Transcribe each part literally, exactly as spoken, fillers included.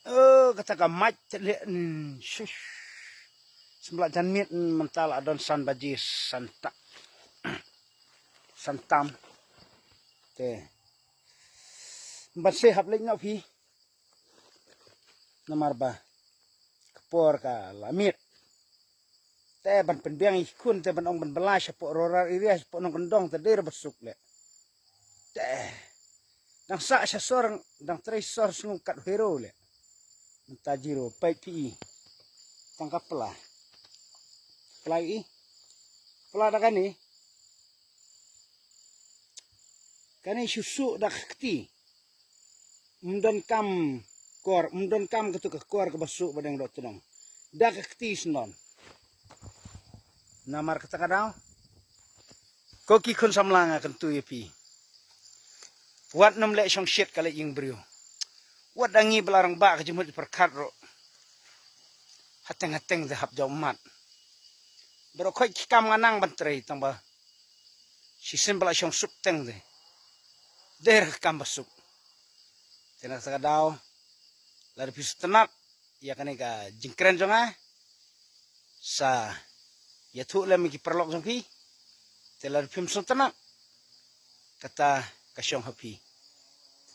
Eh, kata ka mait te leh, mm, shush. Sembla jan miet, mm, mynta la don san baje, san ta-, san tam. Te. Ban se hap leit noh phi. Namar ba ka por ka la miet. Te ban pynbiang ïa ki khun, te ban ong ban bylla shapoh rural area, shapoh nongkyndong, te dei ruh ba suk leh. Te dang sah sha sor, dang trei sor sngew kat hero leh. Mynta zero, peit phi i. Tang ka pla. Pla i. Pla da kane. Kane shu suk da ka kti. Ym don kam kor, ym don kam katu ka kor kaba suk ba dang doh tnong. Da ka kti sndon. Namar kata ka daw. Ko ki khun samla, nga kyntu ïa phi. Wat nym leh shong shit ka leit ïing briew. Wat da ngi ba la rangbah ka jingmut jingpyrkhat ruh. Hateng hateng te hap jaw mat. Baroh khoit ki kam nga nang ban trei tang ba shisien ba la shong suk teng te. Dei ruh ka kam ba suk. Te na kata ka daw, lada phi sngewtynnat ïa kane ka jingkren jong nga, sa ïathuh lem ïa ki paralok jong phi. Te lada phim sngewtynnat, kata ka shong ha phi.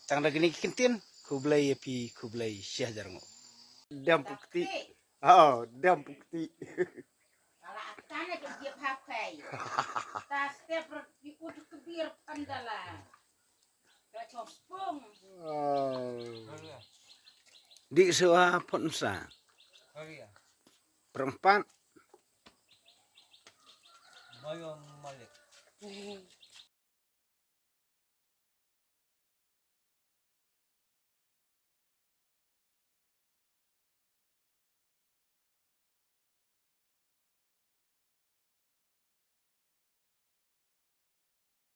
Tang da kine ki kyntien, khublei ïa phi, khublei shihajar nguh. Dem pukti. Oh, dem pukti. Ala atan aja dia pakai. Ta step rot di udah kebir pandala. Ka chospung. Oh. Di sewa pon sa. Perempat. Mayo malik.